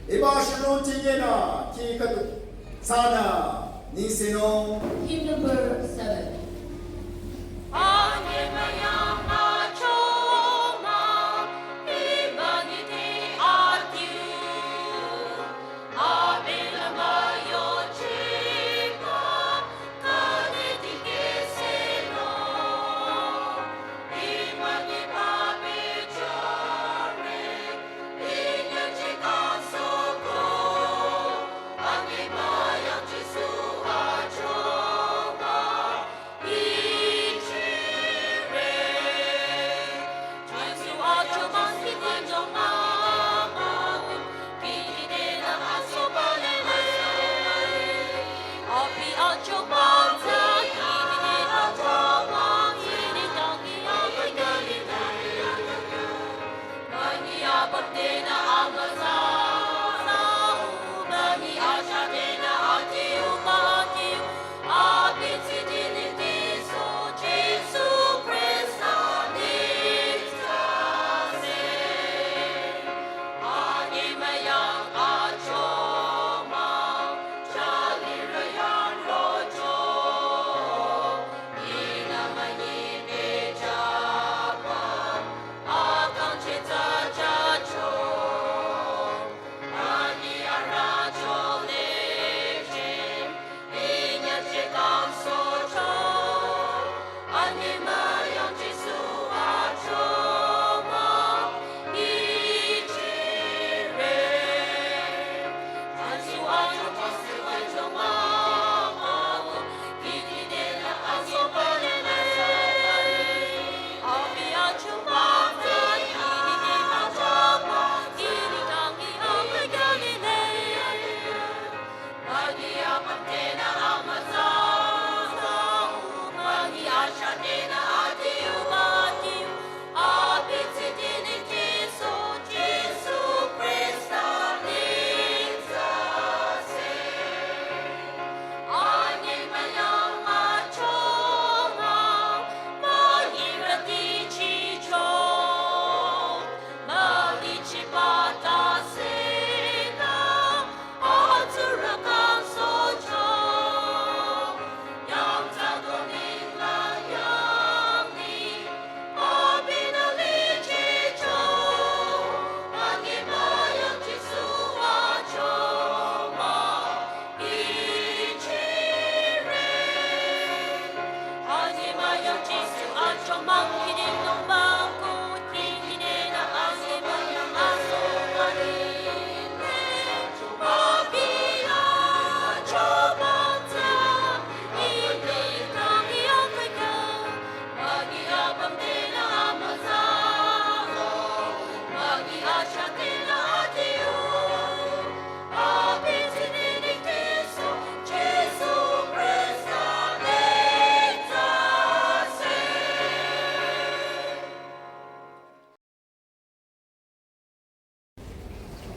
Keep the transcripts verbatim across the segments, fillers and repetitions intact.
Hiba shulung tingenü ki khüdu thsanü nengsenung. Hymn number seven.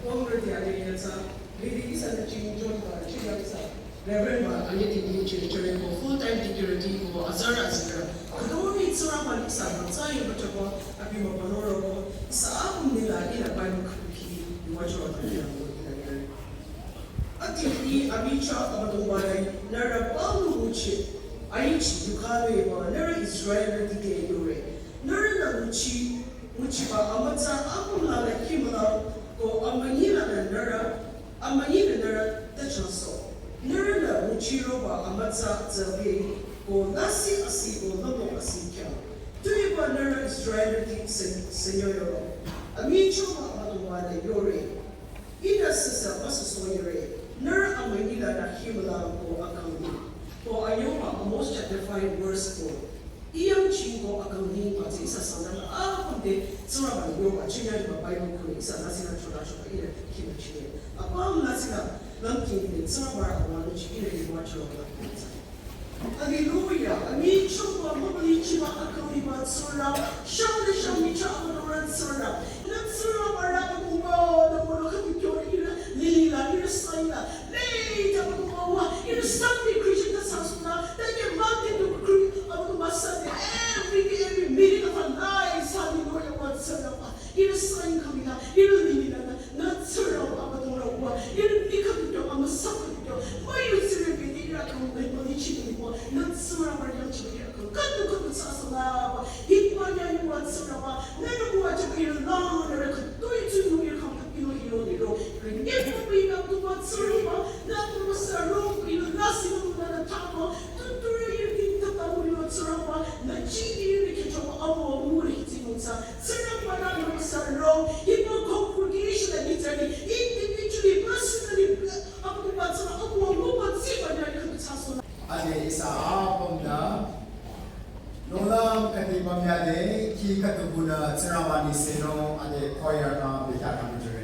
Wangre dia de yatsa, lady ihsanü ching John ba, ching yatsa. Reverend ba, ani tiki ching chore ko, full time tiki re tiki ko, azar azar. Kado ni tsura ba ni sa, ma tsai ba chapa, abi ma ba ro ro ko, ihsa akum ni la, ila ba ni kuki, ni wa chora ba ni la ko, ila ni. Ati ni abi cha, aba do ba ni, nara ba lu uchi, ai chi, yukale ba, nara Israel tiki yore. Nara na uchi, uchi ba, amatsa, akum la la kimala, ko amani la na nara, amani la nara, ta chanso. Nara na uchi ro ba, amatsa, zabe, ko lasi asi, ko lomo asi kya. Tui ba nara Israel ti se, Señor yo. Ami cho ba, amatsa ba na yore. Ihnü süsü pasü soyere, nührü amünyila nü himüla ko akangni, ko anyüba Amos chapter five verse four. Iyang ching ko akangni pati ihsa sangdang apümte Tsingrangba yoba chinyariba Bible kune ihsa nasina choda choda ihnü himü chinye. Apüm nasina lamkini Tsingrangba awanu chi ihnü yoba choda. Hallelujah. Ami chungwa mabali chiba akaliba Tsingrang. Shang de shang mi cha adoran Tsingrang. Na Tsingrang bara abuba na moro kami kyo ira lila ira saila. Lei ta abuba wa ira Sunday Christian ta sasuna. Ta ke Monday to Christian abuba Sunday. Every day, every minute of our lives. Hallelujah. Wa Tsingrang wa ira sain kamila ira lila na Tsingrang abuba wa. Katu katu sasana, hiba ya yuwa tsiraba, nana buwa chaka ila lama nara katoi tunu ila kang tapi no hilo niro. Kanya kami na tuwa tsiraba, na tuwa saro ila nasi na tuwa na tama, tutura ila kinta tamu ila tsiraba, na chini ila kachama awa muri kiti mutsa, tsiraba na tuwa saro, hiba congregation na nitani, individually, personally, amu batsira, amu amu batsira na ila katu sasana. Ade ihsa apümnü nohlüm kati pümyade ki katukunü Tsingrangba-nü seno ade choir nü bekhyah kangmüchire.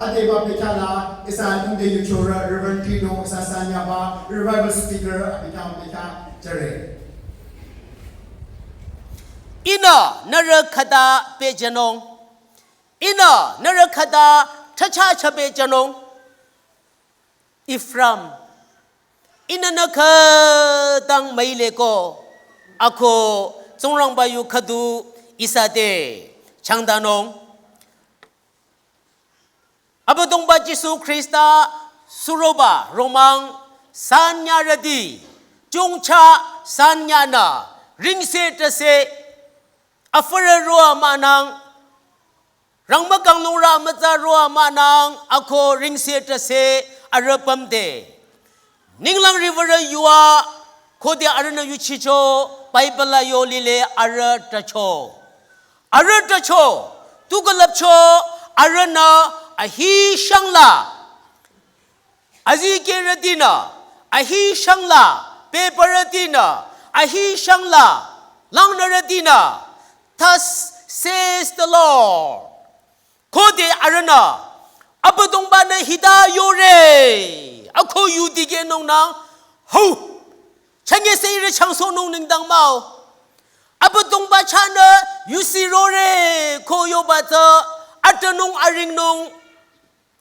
Adeba pekhala, ihsa nungde yuchora, Reverend Tino, ihsa sanyaba, revival speaker, abikang pekha, jare. Ihnü nührü khüta pehjünung. Ihnü nührü khüta thsacha cha pehjünung. Efraim. Ihnü nü khütang müileko. Ako Tsingrangba yu khüdu ihsa te changdanung. Abüdongba Jisu Khrista suroba romang sanyarüti, chongcha sanyanü, ringse tase, afürü roa münang, rangmükang nungrü mütsa roa münang, ako ringse tase, arüh pümde. Ninglang riwürü yua, khode arühnü yuchicho, Bible la yo lile arüh tacho. Arüh tacho, tu külüpcho, arühnü ahi shangla. Azikehrütinü, ahi shangla, bebürütinü, ahi shangla, langnürütinü, thus says the Lord. Khode arühnü, Abüdongba-nü hita yore, ako yu dikehnungnang, hau, chanye se ihrü changsohnung nengdang mah-o. Abüdongba chahnü yusi rore, ko yoba tsü, atünung aringnung,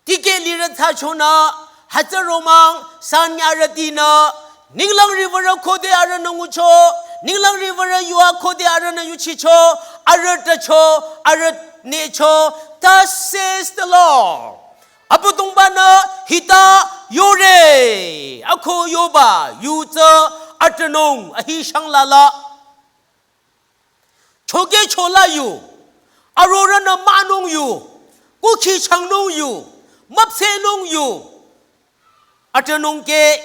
Tikeh lirü thsachonü, hütsü romang, sanyarütinü, ninglang riwürü khode arühnü ngucho, ninglang riwürü yua khode arühnü yuchicho, arüh tacho, arüh necho, thus says the Lord. Abüdongba-nü hita yore, ako yoba, yu tsü atünung, ahi shanglala. Choke chola yu, arorühnü mahnung yu, kukhi changnung yu, müpsehnung yu, atünung ke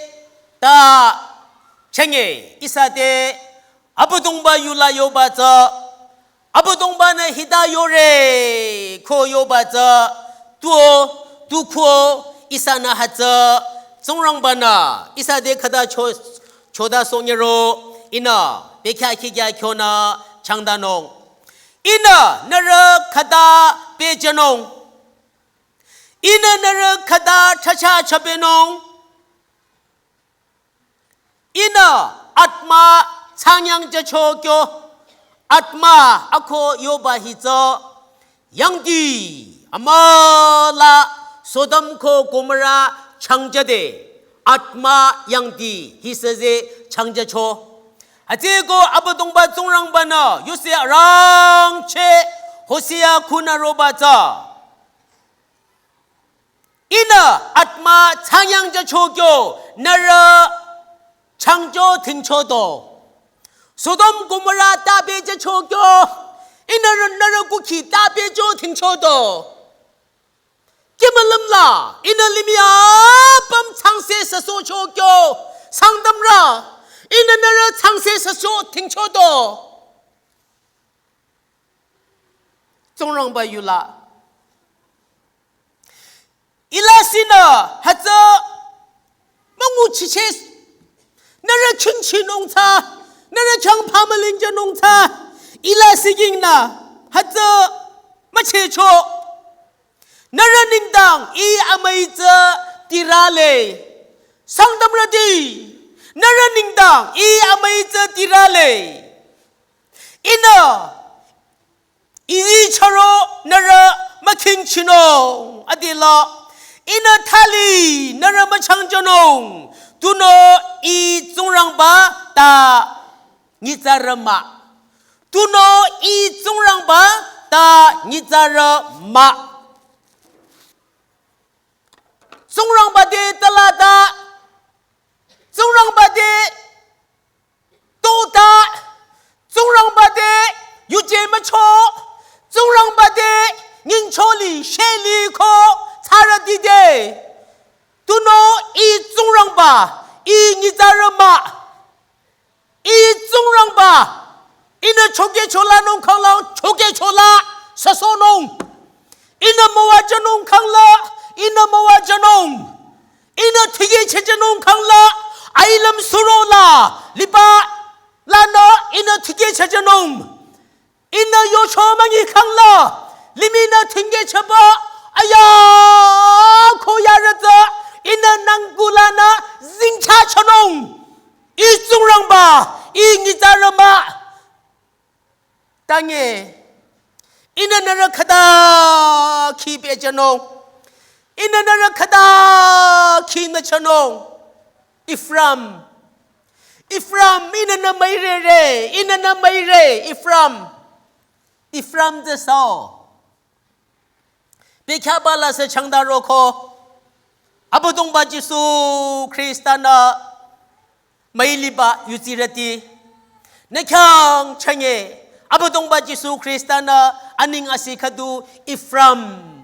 ta chenge, ihsa te, Abüdongba yula yoba tsü, Abüdongba-nü hita yore, ko yoba tsü, tuo, tu ko, ihsanü hütsü, Tsingrangba-nü, ihsa te khüta cho, choda sonyero, ihnü, bekya kikya kyonü, changdanung. Ihnü, nührü khüta pehjünung. Ihnü, nührü khüta chacha chabenung. Ihnü atma changyang jücho kyo, atma ako yoba hi tsü, yangdi, amüla Sodom ko Gomorrah changjüde, atma yangdi hi seze changjücho. Hütsüko Abüdongba Tsingrangba-nü, yuse arangcheh, Hosea khunü roba tsü. Ihnü atma changyang jücho kyo, nührü changcho thingcho do. Sodom Gomorrah ta pehjücho kyo, ihnü nührü kukhi ta pehcho thingcho do. Kimülümla, ihnü limih apüm changse süsohcho kyo, Sangtamrü, ihnü nührü changse süsoh thingcho do. Tsingrangba yula. Ila sinü hütsü münguchiche. Nührü chingchinung tsü, nührü chang pamalinjünung tsü. Ila sigingnü hütsü müchehcho. Nührü nengdang ih amüi tsü tirale. Sangtamrüti, nührü nengdang ih amüi tsü tirale. Ihnü, ih charo nührü mükhingchinung, adila. Ihnü thali nührü müchangjünung, tunüo ih Tsingrangba ta nyitsarü mah. Tunüo ih Tsingrangba ta nyitsarü mah. Tsingrangba te talata, Tsingrangba te tota, Tsingrangba te yuje mücho, Tsingrangba te nyingcholi sheli ko tsarüti te. Tunüo ih Tsingrangba, ih nyitsarü mah. Ih Tsingrangba, ihnü choke cholanung khangla, choke chola, süsohnung. Ihnü müwajünung khangla, ihnü müwajünung. Ihnü tikehchehjünung khangla, ailüm surola, liba, lanü, ihnü tikehchehjünung. Ihnü yocho müngi khangla, limihnü tikehchehba, aya, ko yarütsü, ihnü nangkulanü, zingchachonung. Ih Tsingrangba, ih nyitsarü mah. Tange, ihnü nührü khüta khi pehjünung. Ihnü nührü khüta khi müchanung. Efraim. Efraim, ihnü nü müire re, ihnü nü müire, Efraim. Efraim tsü sao. Bekhyahba la sü changda roko. Abüdongba Jisu Khrista-nü müiliba yutsirüti. Nü khyang chünye. Abüdongba Jisu Khrista-nü aning asi khüdu Efraim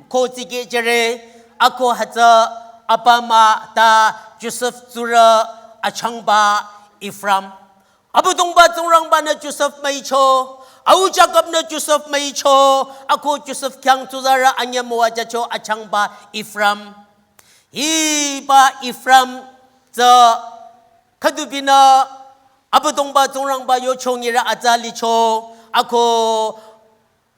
ko tsikehjüre. Ako hütsü apa mah ta Josef tsurü achangba Efraim. Abüdongba Tsingrangba-nü Josef müicho, au Jakob-nü Josef müicho, ako Josef khyang tsuzarü anyüh müwajücho achangba Efraim. Hiba Efraim tsü khüdubinü Abüdongba Tsingrangba yucho nyirü atsa licho, ako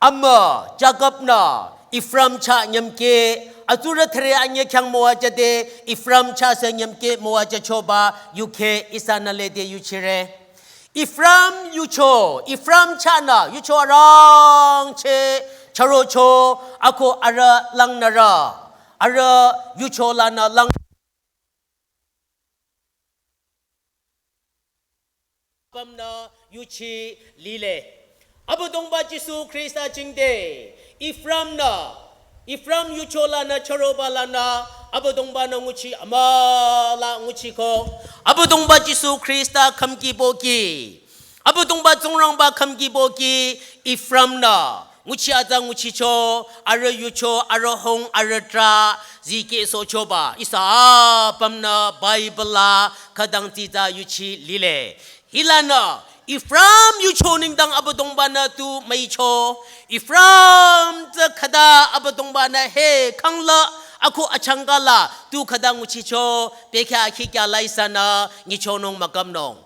amü Jakob-nü Efraim chah nyümke, atsurü thüre anyüh khyang müwajüde, Efraim chah sü nyümke müwajüchoba, yukheh ihsanü lede yuchire. Efraim yucho, Efraim chahnü, yucho arangcheh, charocho, ako arüh langnürü. Arüh yucho lanü lang pümnü yuchi lile. Abüdongba Jisu Khrista jingte Efraim nü, Efraim yucho lanü chüroba lanü Abüdongba-nü nguchi amüla nguchiko. Abüdongba Jisu Khrista khümki pohki, Abüdongba Tsingrangba khümki pohki Efraim nü nguchi atsa nguchicho, arüh yucho, arüh hung, arüh trah zikehsohchoba ihsa apümnü Bible la khütang tsitsa yuchi lile. Hilanü Efraim yucho nengdang Abüdongba-nü tu müicho. Efraim tsü khüta Abüdongba-nü he khangla, ako achangka la tu khüta nguchicho, bekhyah akhikyah la ihsanü nyichonung mükümnung.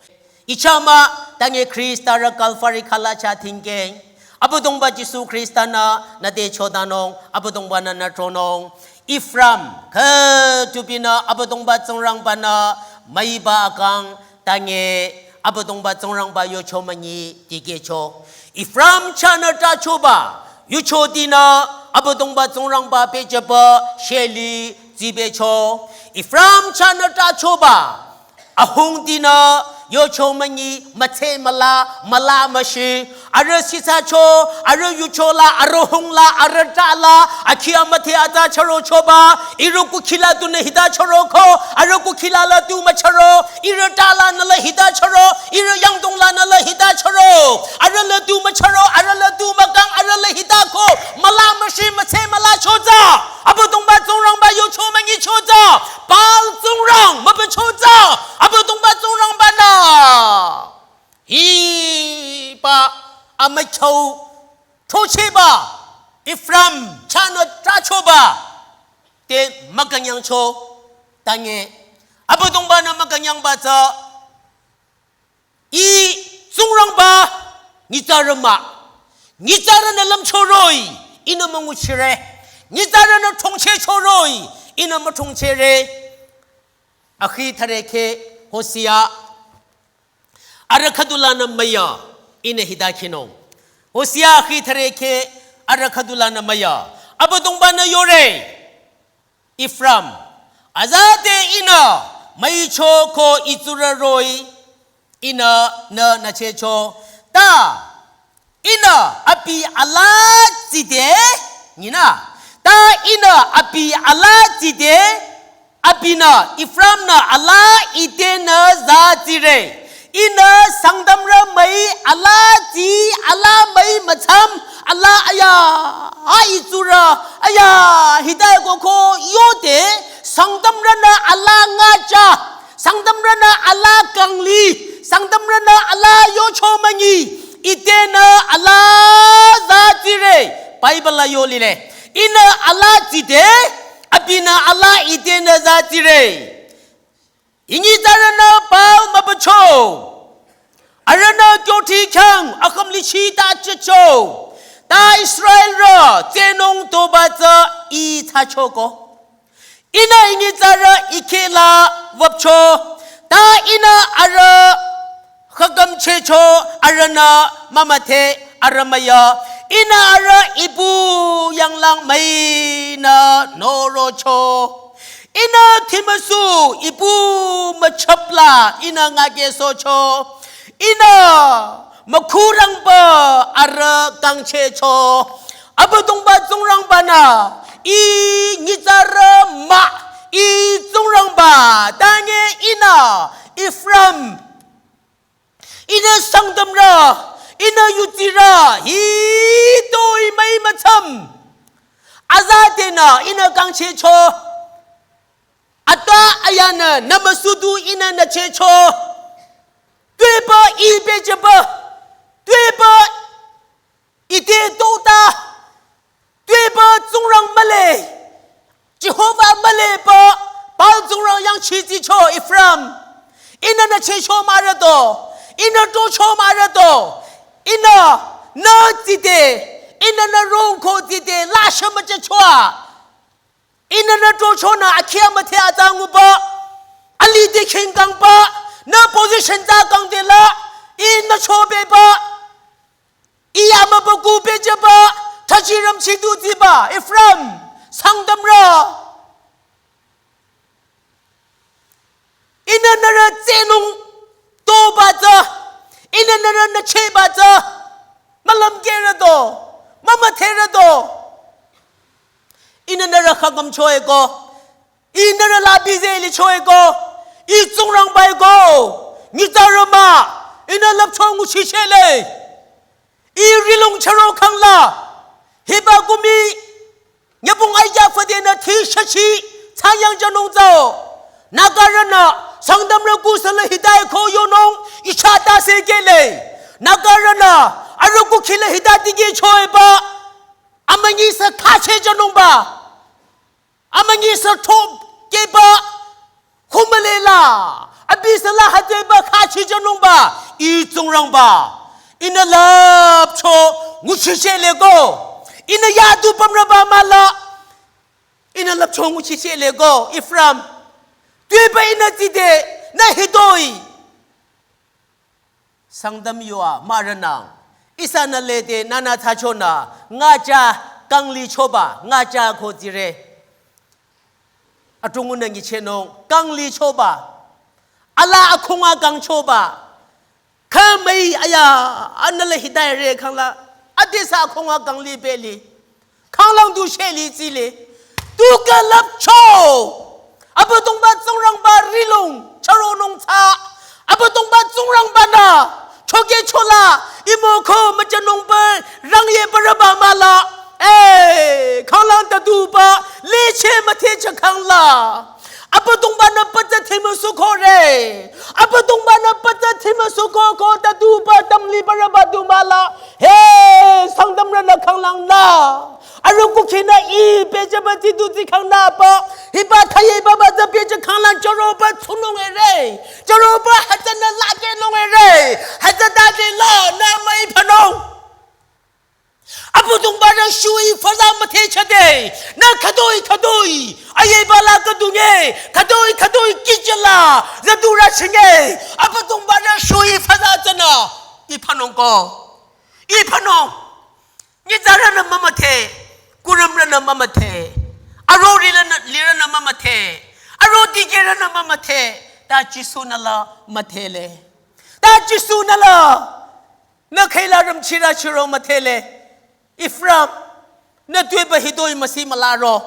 Ichama tange Khristarü Kalvari khala chah thingkeng. Abüdongba Jisu Khrista-nü nüte chodanung, Abüdongba-nü nü tronung. Efraim khütupinü Abüdongba Tsingrangba-nü müiba akang tange Abüdongba Tsingrangba yucho münyi dikehcho. Efraim chahnü trahchoba yuchotinü Abüdongba Tsingrangba pehjüba sheli zibecho. Efraim chahnü trahchoba ahungtinü yucho münyi mütse müla, müla müshi. Arüh sitsacho, arüh yucho la, arüh hung la, arüh trah la, akhi amüdhe atsa chürochoba, ihrü kukhi la tunü hita chüroko, arüh kukhi la la tu müchüro, ihrü trah lanü la hita chüro, ihrü yangdong lanü la hita chüro, arüh la tu müchüro, arüh la tu mükang, arüh la hitako, müla müshi mütse mülacho tsü, Abüdongba Tsingrangba yucho münyicho tsü, Baal tsingrang mübücho tsü, Abüdongba Tsingrangba-nü hiba amükhyu throchehba, Efraim chahnü trahchoba te mükünyangcho, tange Abüdongba-nü mükünyangba tsü, Ih Tsingrangba, nyitsarü mah, nyitsarünü lümcho roh-i, ihnü münguchire, nyitsarünü thongchehcho roh-i, ihnü müthongchire. Akhi thüre kheh Hosea arüh khüdu lanü müya, ihnü hita khinung. Hosea akhi thüre kheh arüh khüdu lanü müya, Abüdongba-nü yore, Efraim, aza te ihnü müicho ko itsurü roh-i, ihnü nü nüchehcho. Ta ihnü abi alaa tside, nyinü. Ta ihnü abi alaa tside, abinü Efraim-nü alaa itenü za tsire. Ihnü Sangtamrü müi alaa tsi, alaa müi mütsam, alaa aya, a itsurü, aya, hita koko yode, Sangtamrünü alaa ngacha, Sangtamrünü alaa kangli, Sangtamrünü alaa yucho münyi, itenü alaa za tsire. Bible la yo lile. Ihnü alaa tside, abinü alaa itenü za tsire. Inyitsarünü Baal mübücho. Arühnü kyothi khyang akümlichi ta chehcho. Ta Israelrü tsehnung toba tsü ih thsachoko. Ihnü inyitsarü ikhe la wüpcho. Ta ihnü arüh khükümchehcho, arühnü mümüdhe, arüh müya. Ihnü arüh ipu yanglang müinü norocho. Ihnü thimüsu ipu müchapla ihnü ngakehsohcho. Ihnü mükhurangba arüh kangchehcho. Abüdongba Tsingrangba-nü, ih nyitsarü mah, ih Tsingrangba, tange ihnü Efraim, ihnü Sangtamrü, ihnü yutsirü, hitoi müi mütsam. Aza tenü ihnü kangchehcho. Atwa ayanü nümüsudu ihnü nüchehcho. Tuepü ih pehjüpü, tuepü ite tota, tuepü tsingrang mühle, Jehova mühle pü, Baal tsingrang yangchitsicho Efraim. Ihnü nüchehcho mah rüto, ihnü tocho mah rüto, ihnü nü tside, ihnü nü rongko tside, lasha müchehchoa. Ihnü nü tochonü akhi amüdhe atsa ngupü, alih te khingkangpü, nü position tsü kangdela, ihnü chobepü, ih amübükuh pehjüpü, thajirüm chidu tsipü, Efraim, Sangtamrü, Ihnü nührü tsehnung toba tsü, ihnü nührü nüchehba tsü, mülümkehrü do, mümüdherü do. Ihnü nührü khangam choe ko, ih nührü la bize lichoe ko, ih Tsingrangba-e ko, nyitsarü mah, ihnü lüpcho nguchichehle. Ih rihlong chüro khangla, hiba kumi, nyübong aikya füdenü thi shachi, thsangyang jünung tsüo. Nagarünü, Sangtamrü kuh süla hita-e ko yonung, icha tase kehle. Nagarünü, arüh kuh khila hita tikehchoe ba, amünyi sü khache jünung ba. Amünyi sü thokeba, khumüle la, abi sü la hütsüba khachi jünung ba, ih Tsingrangba, ihnü lüpcho nguchichehle ko, ihnü yadu pümrüba mah la, ihnü lüpcho nguchichehle ko, Efraim, tuepü ihnü tside, nü hitoi. Sangtam yua, mahrünang. Ihsanü lede nünü thsachonü, ngacha kangli choba, ngacha ko tsire. Atungunü nyichehnung, kangli choba. Ala akhunga kang choba. Khümüi aya, anüla hita-e re khangla. Adesü akhunga kangli beli. Khanglang du sheli tsile. Du külüpcho. Abüdongba Tsingrangba rihlong chüronung tsü. Abüdongba Tsingrangba-nü chokehchola. Imo ko müjünungba rangye bürüba mah la. Eh, khanglang ta duba. Licheh müdhecha khangla. Abüdongba-nü pütsü thimüsuko re. Abüdongba-nü pütsü thimüsuko ko ta duba tamli bürüba du mah la. He, Sangtamrünü khanglang nü. Arüh kuh khinü ih pehjüba tsi du tsi khangnü ba. Hiba thayeba ba tsü pehjü khanglang chüroba tsunung ere. Chüroba hütsünü lakehnung ere. Hütsüta kehla nü müi phanung. Abüdongba-nü shui faza müdhechade. Nü khütoi khütoi. Ayeba la khüdunge. Khütoi khütoi kihchila. Zadurü chinge. Abüdongba-nü shui faza tsünü. Ih phanung ko. Ih phanung. Nyitsarünü mümüdhe, kurümrünü mümüdhe, aro rilünü, lirünü mümüdhe, aro dikehrünü mümüdhe, ta Jisu-nü la müdhele. Ta Jisu-nü la, nü khehla rümchirü chüro müdhele. Efraim, nü tuepü hitoi müsi mülaro.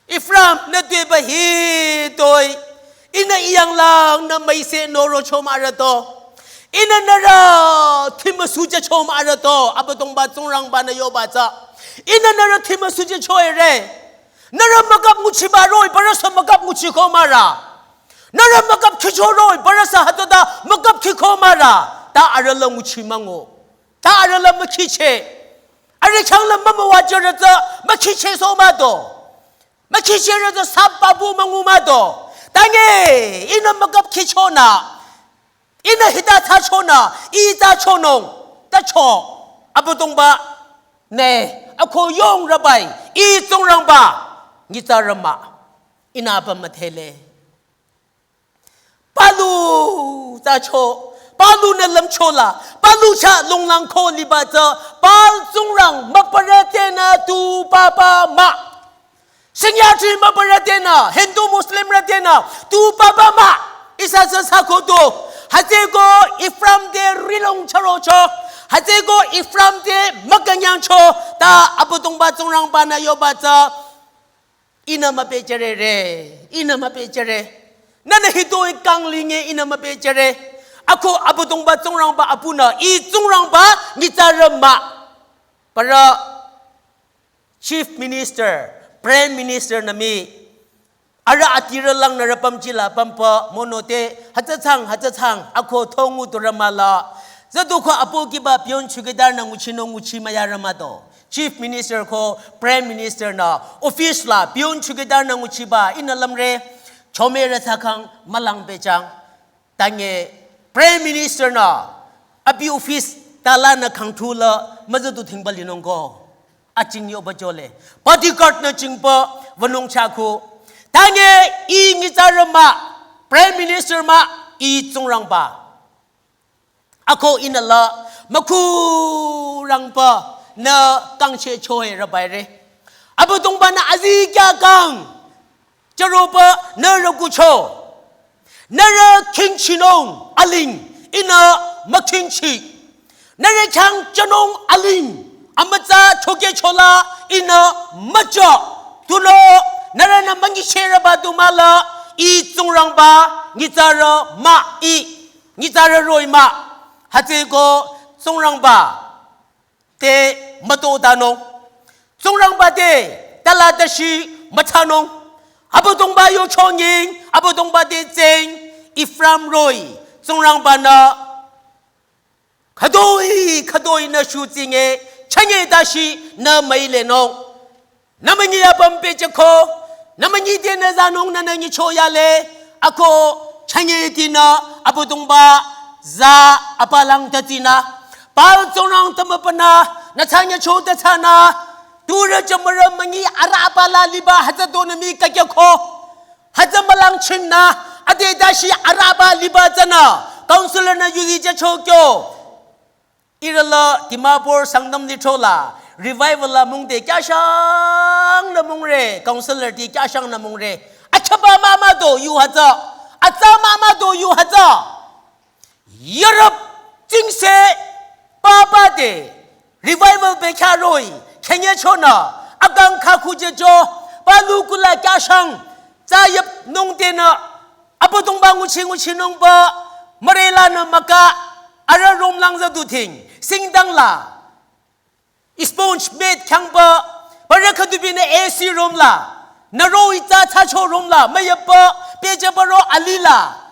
Efraim, nü tuepü hitoi. Ihnü iyanglang nü müise norocho mahrüto. Ihnü nührü thimüsujücho mahrüto. Abüdongba Tsingrangba-nü yoba tsü. Ihnü nührü thimüsujücho ere. Nührü mükap nguchiba roh-i, parüsü mükap nguchiko mahrü. Nührü mükap khicho roh-i, parüsü hütsüta mükap khiko mahrü. Ta arüh la nguchi müngu. Ta arüh la mükhicheh. Arüh khyang la mümüwajürü tsü mükhichehsoh mah do. Mükhichehrü tsü sap papu müngu mah do. Tange, ihnü mükap khichonü. Ihnü hita thsachonü, ih thsachonung. Thsacho. Abüdongba-nü, ako yongrübai, ih Tsingrangba, nyitsarü mah. Ihnü apa müdhele. Palu thsacho, palunü lümcho la, palu chah longlang ko liba tsü, Baal tsingrang mübürü tenü tu papa mah. Singya ti mübürü tenü, Hindu Muslimrü tenü tu papa mah. Ihsa tsü sako tu, hütsüko Efraim te rihlong chürocho, hütsüko Efraim te mükünyangcho, ta Abüdongba Tsingrangba-nü yoba tsü, ihnü müpehjüre re, ihnü müpehjüre. Nühnü hitoi kanglinge ihnü müpehjüre. Ako Abüdongba Tsingrangba apunü, ih Tsingrangba nyitsarü mah. Parü Chief Minister, Prime Minister nü mii. Arüh adirü langnürü pümji la pümpü mono te, hütsü thsang, hütsü thsang, ako thongu turü mah la. Züduko apu kiba peon chowkidar nü nguchinung nguchi müyarü mah do. Chief Minister ko Prime Minister nü office la peon chowkidar nü nguchiba ihnü lümre, chomerü thsakhang mülang pehjüng. Tange Prime Minister nü abi office tala nü khangthu la müzüdu thingba linung ko. Aching yoba jole. Bodyguard nü chingba wünung chako. Tange ih nyitsarü mah, Prime Minister mah, ih Tsingrangba. Ako ihnü la mükhurangba nü kangchehcho-e rübaire. Abüdongba-nü azikyah kang chüroba nü rükucho. Nührü khingchinung aling, ihnü mükhingchi. Nührü khyang jünung aling, amütsa chokehchola, ihnü müjü. Tunüo, nührünü münyichehrüba du mahla, Ih Tsingrangba, nyitsarü mah Ih, nyitsarü roh-i mah. Hütsüeko Tsingrangba te mütodanung. Tsingrangba te tala tashi mütsanung. Abüdongba yucho nying, Abüdongba te tseng, Efraim roh-i, Tsingrangba-nü khütoi, khütoi nü shutsinge, chünye tashi nü müilenung. Nü münyi apüm pehjüko, nü münyi te nü zanung nünü nyicho yale, ako chünyetinü Abüdongba tsü apalang tatinü. Baal tsingrang tümüpanü, nü chünyecho tathsanü, turü jümürü münyi arüh apala liba hütsü tonü mii kakyako. Hütsü mülangchingnü, ade tashi arüh apa liba tsünü, councillor-nü yuzi jücho kyo. Ihrü la Dimapur Sangtam lithrola, revival la mungde kyashangnü mungre, councillor ti kyashangnü mungre. Achaba mama do yu hütsü, atsa mama do yu hütsü. Europe jingse papa te revival bekhyah roh-i, khenye chonü, akang khakhu jücho, palu kula kyashang, tsü yüpnung tenü, Abüdongba nguchi nguchinungba, mürelanü maka, arüh room lang züdu ting, singdang la, sponge bed khyangba, parü khüdubinü A C room la, nü roh-i tsü thsacho room la, müyüpba, pehjüba roh-i alila.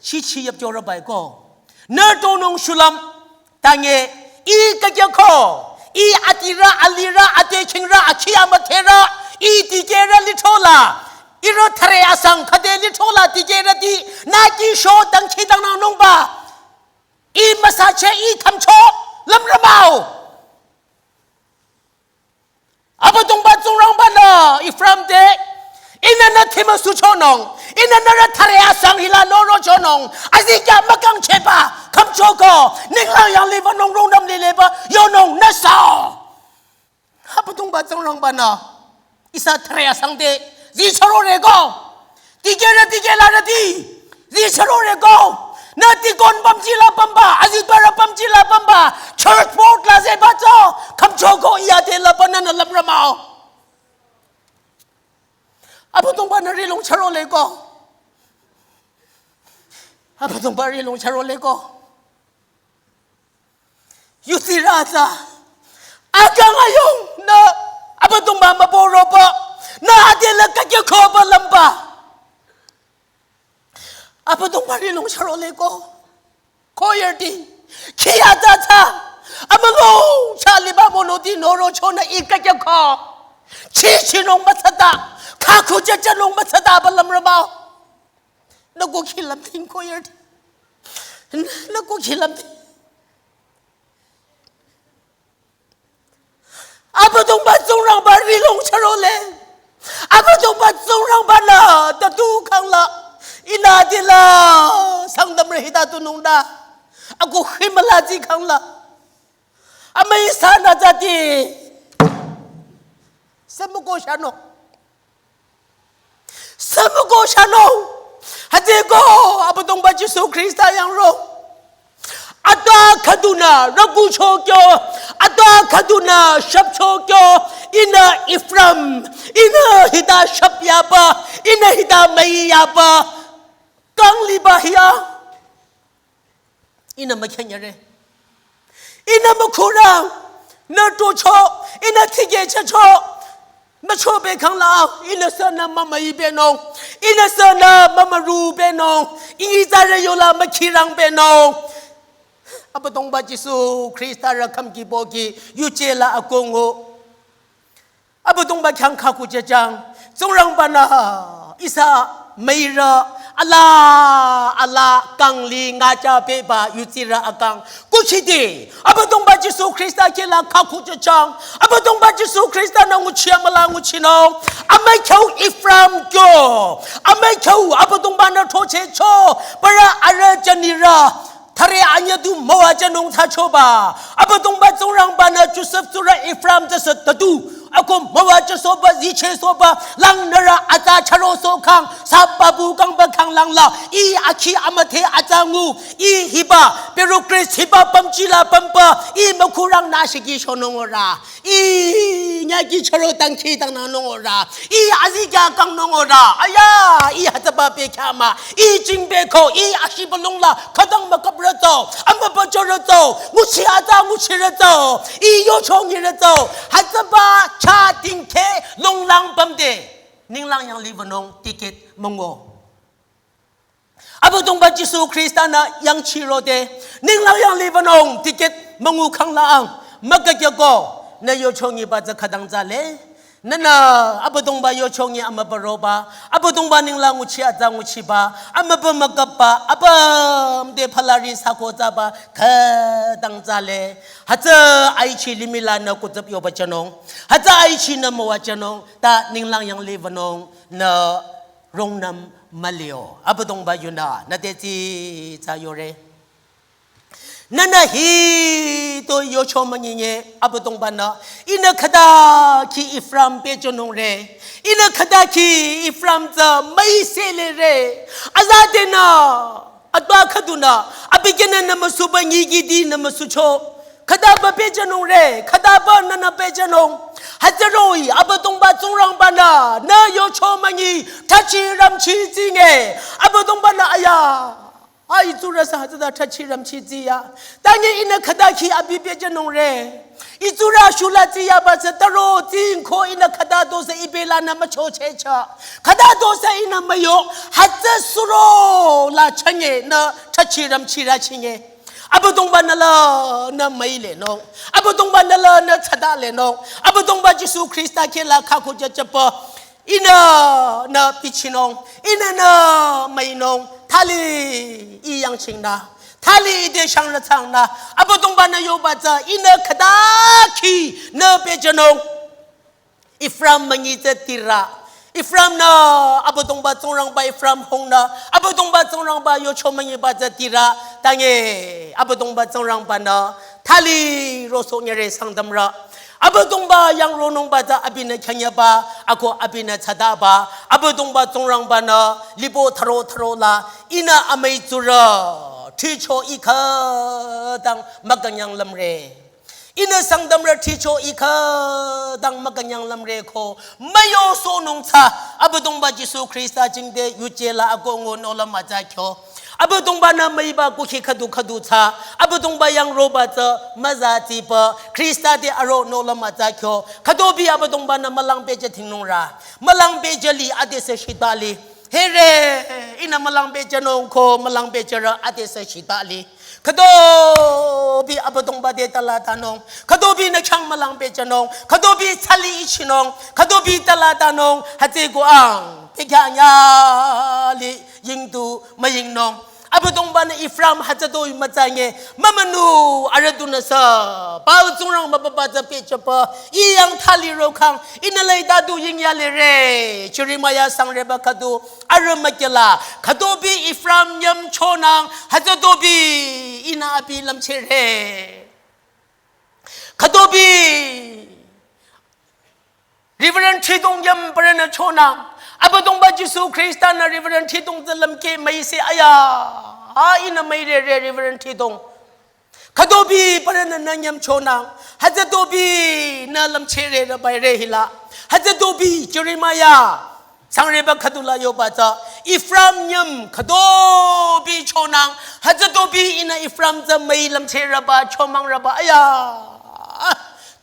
Chichi yüpjorü bai ko. Nü tonung shulüm. Tange, Ih kakyako. Ih adirü, alirü, ate khingrü, akhi amüdherü. Ih dikehrü lithrola. Ihrü thsare asang khüde lithrola dikehrüti. Nü ki sho dangkhidangnangnungba. Ih müsache, Ih khümcho. Lümrü mah-o. Abüdongba Tsingrangba-nü Efraim te, ihnü nü thimüsuchonung, ihnü nührü thsare asang hila lorochonung, azikyah mükangchehba, khümchoko, ninglang yanglih wünung rungnüm lileba, yonung nüsü. Abüdongba Tsingrangba-nü, ihsa thsare asang te, zichürore ko. Dikehrü dikehlarüti, zichürore ko. Nü deacon pümjila pümba, azitpürü pümjila pümba, church board la zeba tsü, khümchoko iya te la panü nü lümrü mah-o. Abüdongba-nü rihlong chürole ko. Abüdongba rihlong chürole ko. Yutsirü tsü, akang ayung nü Abüdongba mübüroba, nü adela kakyakoba lümba. Abüdongba rihlong chürole ko, choir ti, khiyata tsü, amülung chaliba monoti norochonü ih kakyako. Chichinung mütsata, khakhu jüjünung mütsata ba lümrü mah-o. Nü kukhi lümting choir ti. Nü kukhi lümting. Abüdongba Tsingrangba rihlong chürole. Abüdongba Tsingrangba-nü tatu khangla. Ihnü dila Sangtamrü hita tunungda. Ako khimüla ji khangla. Amüi sanü jüti. Sümüko shanung. Sümüko shanung. Hütsüeko Abüdongba Jisu Khrista yang ro. Atwa khüdunü rükucho kyo. Atwa khüdunü shüpcho kyo. Ihnü Efraim. Ihnü hita shüp yaba. Ihnü hita müi yaba. Kang liba hiya. Ihnü mükhenyere. Ihnü mükhurang, nü tocho, ihnü tikehchehcho, mücho bekhangla, ihnü sünü mümüi benung, ihnü sünü mümüru benung, ihnü tsare yola mükhirang benung. Abüdongba Jisu Khrista rü khümki pohki, yuje la akongo. Abüdongba khyang khakhu jüjang, Tsingrangba-nü, ihsa müirü, ala, ala, kangli, ngacha beba, yutsirü akang. Kuchidi, Abüdongba Jisu Khrista kihla khakhu jüjang, Abüdongba Jisu Khrista-nü nguchi amüla nguchinung, amükhyu Efraim kyo, amükhyu Abüdongba-nü throchehcho, parü arüh jünirü, thsare anyüdu müwajünung thsachoba. Abüdongba Tsingrangba-nü Josef tsurü Efraim tsüsü tatu. Ako müwajüsohba, zichehsohba, langnürü atsa chürosoh khang, saba bu kangba khang langla, ih akhi amüdhe atsa ngu, ih hiba, bureaucrats hiba pümchila pümba, ih mükhurang nü shiki shonung ora, ih nyaki chüro dangkhidangnangnung ora, ih azikya kangnung ora, aya, ih hütsüba bekhyah mah, ih jingbe ko, ih ashiba longla, khütang müküprütsü, amübüchorütsü, nguchi atsa nguchirütsü, ih yochongirütsü, hütsüba chah dingkhe longlang pümde, ninglang yanglih wünung ticket müngu. Abüdongba Jisu Khrista-nü yangchirode, ninglang yanglih wünung ticket müngu khangla ang, mükükyako, nü yochongiba tsü khütang tsale, nünü Abüdongba yochongi amübüroba, Abüdongba ninglang nguchi atsa nguchiba, amübü müküpba, apüm te phalari sako tsaba, khütang tsale. Hütsü aichi limih lanü kutsüp yoba jünung. Hütsü aichinü müwajünung, ta ninglang yanglih wünung, nü rungnüm mülio. Abüdongba yunü, nü te tsitsa yore. Nünü hito yocho münyinye Abüdongba-nü. Ihnü khüta khi Efraim pehjünungre. Ihnü khüta khi Efraim tsü müiselere. Azadenü, atba khüdunü, abi khenü nü müsuba nyikidi nü müsucho. Khütaba pehjünungre, khütaba nünü pehjünung. Hütsüroh-i, Abüdongba Tsingrangba-nü, nü yocho münyi, thachi ramchi tsinge. Abüdongba-nü aya. Ai, itsurü sü hütsüta thachi ramchi tsiya. Tangi ihnü khüta khi abi pehjünungre. Itsurü shula tsiyaba tsü taro tsingko ihnü khüta dosü ibelanü müchochehcha. Khüta dosü ihnü müyo. Hütsü suro la change nü thachi ramchi rachinge. Abüdongba-nü lanü müilenung. Abüdongba-nü lanü tsadalenung. Abüdongba Jisu Khrista kheh la khakhu jüchapü. Ihnü nü bichinung, ihnü nü müinung, thali ih yangchingnü, thali ite shangrü tsangnü, Abüdongba-nü yoba tsü, ihnü khüta khi nü pehjünung. Efraim münyi tsü tirü. Efraim-nü Abüdongba Tsingrangba Efraim hungnü, Abüdongba Tsingrangba yocho münyiba tsü tirü. Tangi Abüdongba Tsingrangba-nü, thali rosoh nyere Sangtamrü. Abüdongba yang ronungba tsü abinü khyanyaba, ako abinü tsadaba, Abüdongba Tsingrangba-nü libo tharo tharo la, ihnü amüi tsurü, thicho ih khütang mükünyang lümre. Ihnü Sangtamrü thicho ih khütang mükünyang lümre ko, müyosohnung tsü, Abüdongba Jisu Khrista jingte yuje la ako ngu nohlüm atsa kyo. Abüdongba-nü müiba kukhi khüdu khüdu tsü, Abüdongba yang roba tsü müza tsipü, Khrista te aro nohlüm atsa kyo. Khütobi Abüdongba-nü mülang pehjü thingnungrü, mülang pehjü li adesü shitba li. Here, ihnü mülang pehjünung ko mülang pehjürü adesü shitba li. Khütobi Abüdongba te talatanung. Khütobi nü khyang mülang pehjünung. Khütobi thali ichinung. Khütobi talatanung. Hütsüeko ang, pehkya nya li yingdu müyingnung. Abüdongba-nü Efraim hütsütoi mütsange, mümünu arüh dunü sü, Baal tsingrang mübüba tsü pehjüpü, ih yang thali rokhang, ihnü lei tadu yingyalere, Jeremiah sangreba khüdu, arüh mükela, khütobi Efraim nyüm chonang, hütsütobi ihnü abi lümchehre. Khütobi Reverend Thidong yam parünü chonang. Abüdongba Jisu Khrista-nü Reverend Thidong tsü lümkeh müise aya. Ha ihnü müirere Reverend Thidong. Khütobi parünü nü nyüm chonang. Hütsütobi nü lümchehre rübaire hila. Hütsütobi Jeremiah sangreba khüdula yoba tsü, Efraim nyüm khütobi chonang, hütsütobi ihnü Efraim tsü müi lümchehrüba, chomangrüba, aya.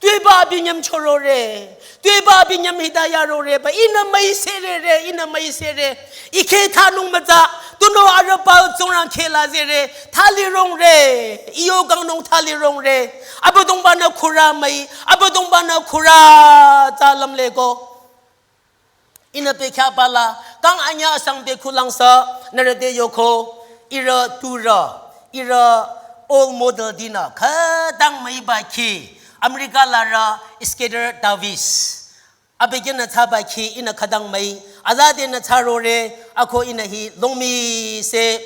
Tuepü abi nyüm chorore, tuepü abi nyüm hita yaroreba, ihnü müiserere, ihnü müisere. Ih kheh thanung mütsa, tunüo arüh Baal tsingrang kheh la zere, thali rongre, iyo kangnung thali rongre. Abüdongba-nü khürü müi, Abüdongba-nü khürü tsü lümleko. Ihnü pehkhyaba la, kang anyü asang bekhulang sü, nührü te yoko, ihrü turü, ihrü role model dinü, khütang müiba khi, America larü Skeeter Davis. Abükyünü thsaba khi, ihnü khütang müi, azadenü thsarore, ako ihnü hi longmise.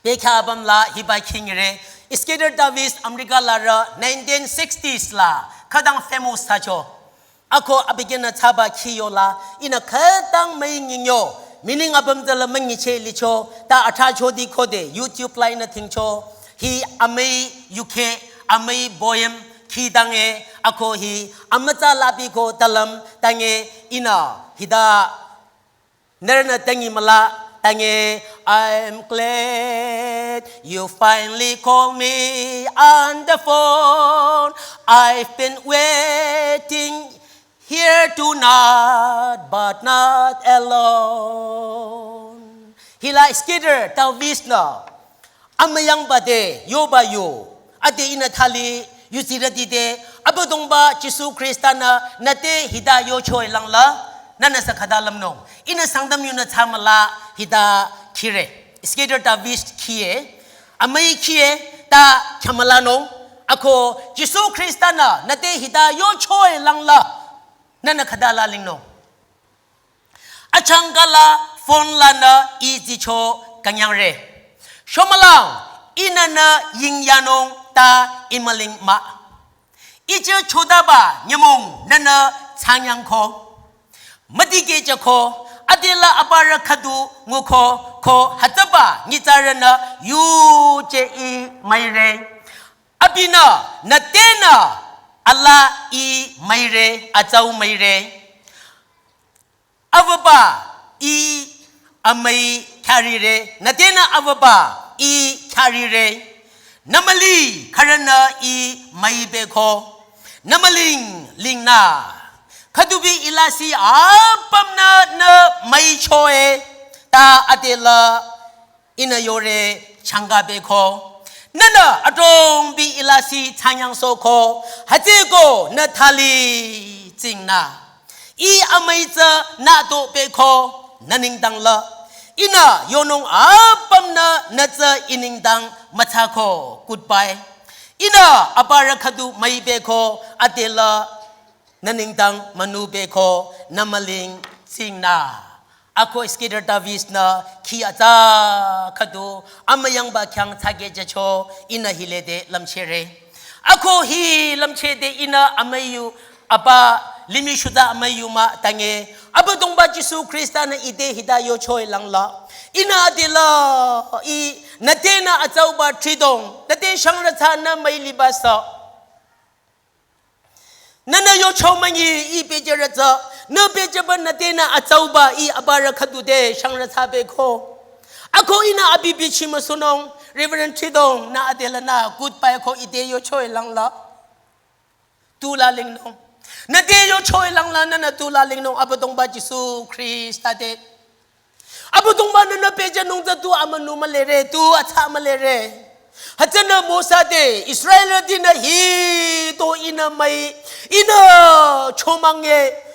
Pehkhyabam la hiba khingre, Skeeter Davis America larü nineteen sixties la, khütang famous thsacho. Ako abükyünü thsaba khi yola, ihnü khütang müi nyingyo, meaning apüm tsüla münyicheh licho, ta athracho di khode, YouTube la ihnü thingcho, hi amüi yukheh, amüi poem, khi tange, ako hi, amütsa lapi ko talüm, tange, ihnü, hita, nührünü tangi müla tange, I'm glad you finally call me on the phone. I've been waiting here tonight, but not alone. Hila Skeeter Davis nü amüyangba te yoba yo. Ade ihnü thali yuzirüti te Abüdongba Jisu Khrista-nü nüte hita yocho-i langla, nünü sü khüta lümnung. Ihnü Sangtam yunü thsa müla hita khire. Skeeter Davis khiye. Amüi khiye ta khyamülanung. Ako Jisu Khrista-nü nüte hita yocho-i langla, nünü khüta lalingnung. Achangkala phone lanü ih zicho künyangre. Shomülang, ihnü nü yingyanung ta ih müling mah. Ije chotaba nyümong nünü thsanyangko. Müdikehjüko, adela aparü khüdu nguko, ko hütsüba nyitsarünü yuje ih müire. Abinü, nütenü, ala ih müire, atsau müire. Avüba ih amüi khyarire, nütenü avüba ih khyarire. Nü müli khürünü ih müi beko. Nü müling lingnü. Khüdubi ilasih apümnü nü müicho-e. Ta adela ihnü yore changka beko. Nünü adrongbi ilasih thsanyangsohko. Hütsüeko nü thali tsingnü. Ih amüi tsü nü to beko nü nengdang la. Ihnü yonung apümnü nü tsü ih nengdang müthsako. Goodbye. Ihnü aparü khüdu müi beko adela nü nengdang münu beko nü müling tsingnü. Ako Skeeter Davis nü khi atsa khüdu amüyangba khyang thsakehjücho ihnü hile te lümchehre. Ako hi lümcheh te ihnü amüi yu apa limih shuta amüi yu mah tange. Abüdongba Jisu Khrista-nü ite hita yocho-i langla. Ihnü adela ih nütenü atsauba thridong, nüte shangrüthsa nü müi liba sü. Nünü yocho münyi ih pehjürü tsü, nü pehjüba nütenü atsauba ih aparü khüdu te shangrü thsa beko. Ako ihnü abi bichi müsunung, Reverend Thridong, nü adelanü goodbye ko ite yocho-i langla. Tu lalingnung. Nüte yocho-i langla nünü tu lalingnung Abüdongba Jisu Khrista te. Abüdongba-nü nü pehjünung tsü tu amünu mülire, tu atsa mülire. Hütsünü Mosa te, Israelrütinü hito ihnü müi, ihnü chomang-e.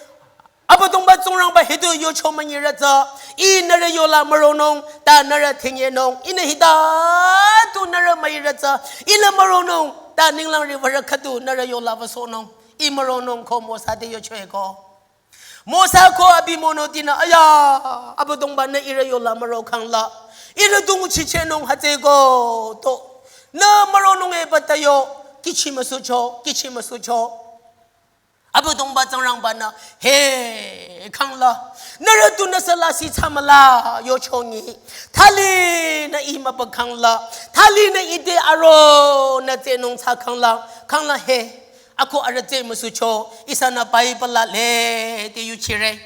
Abüdongba Tsingrangba hito yocho münyirü tsü, ih nührü yola müronung, ta nührü thingyenung, ihnü hita tu nührü müirü tsü, ih la müronung, ta ninglang riwürü khüdu nührü yola wüsohnung, ih müronung ko Mosa te yocho-e ko. Mosa ko abi monotinü, aya, Abüdongba-nü ihrü yola müro khangla. Ihrü tu nguchichehnung hütsüeko to. Nü müronung-e pata yo, kihchi müsucho, kihchi müsucho. Abüdongba Tsingrangba-nü, he, khangla. Nührü tunü sü lasih thsamüla, yochongi. Thalinü ih mübü khangla. Thalinü ite aro nü tsehnung thsa khangla. Khangla he. Ako arüh tseh müsucho, ihsanü Bible la lede yuchire.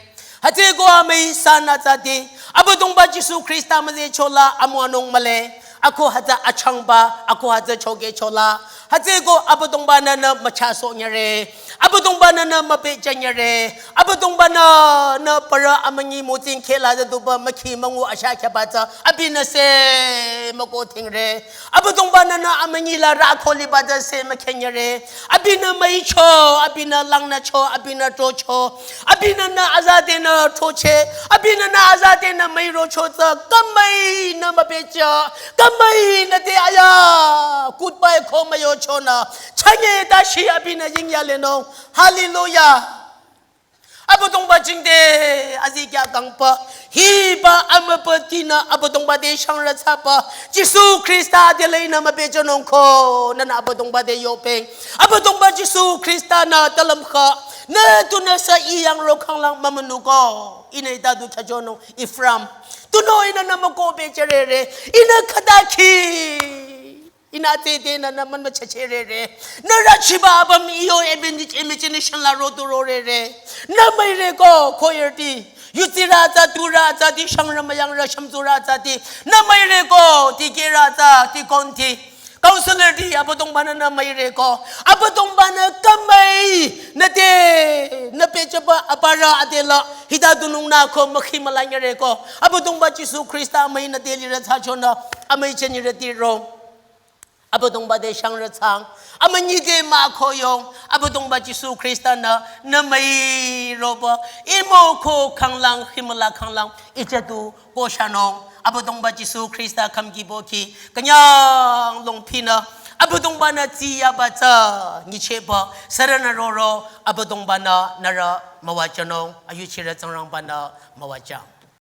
Hütsüeko amüi sanü tsati, Abüdongba Jisu Khrista müzehchola amüwanung mühle. Ako hütsü achangba, ako hütsü chokehchola. Hütsüeko Abüdongba-nü nü müchasohnyire. Abüdongba-nü nü müpehjünyire. Abüdongba-nü nü parü amünyi mütsing khehla züduba mükhi müngu asha khyaba tsü. Abinü sü mükoh tingre. Abüdongba-nü nü amünyi la rüko liba tsü sü mükhenyire. Abinü müicho, abinü langnücho, abinü trocho. Abinü nü azadenü trocheh. Abinü nü azadenü müirocho tsü. Khümüinü müpehjü. Khümüinü te aya. Goodbye ko müyochonü. Chanye dashi abinü yingyalenung. Hallelujah. Abüdongba jingte azikyah kangpü, hiba amübütinü Abüdongba te shangrü thsapü, Jisu Khrista te la ihnü müpehjünung ko, nünü Abüdongba te yopeng. Abüdongba Jisu Khrista-nü talümkha, nü tunüsü I yang ro khanglang mümünuko, ihnü hita du khyajünung Efraim. Tunüo ihnü nü müko pehjürere, ihnü khüta khi. Ihnü tsüde nü nü mün müchachürere. Nü rüchiba apüm I yo emichi-, imagination la rotu rorere. Nü müire ko choirti. Yutsirü tsü, turü tsüti, shangrü müyangrü, shümtsurü tsüti. Nü müire ko, dikehrü tsü, deaconti. Councilorti, Abüdongba-nü nü müire ko. Abüdongba-nü kümüi, nü te, nü pehjüba aparü ade la, hita dunung nü ko, mükhi mülanyüre ko. Abüdongba Jisu Khrista amüi nü te lirü thsachonü, amüi chenyirüti ro. Abüdongba te shangrü thsang, amünyi te mükhoyong, Abüdongba Jisu Khrista-nü, nü müi roba, imo ko khanglang, himüla khanglang, iche tu ko shanung, Abüdongba Jisu Khrista khümki boki, künyang longpinü, Abüdongba-nü tsiyaba tsü, nyicheba, sürünü roro, Abüdongba-nü, nührü müwajünung, ayuchirü Tsingrangba-nü müwajüng.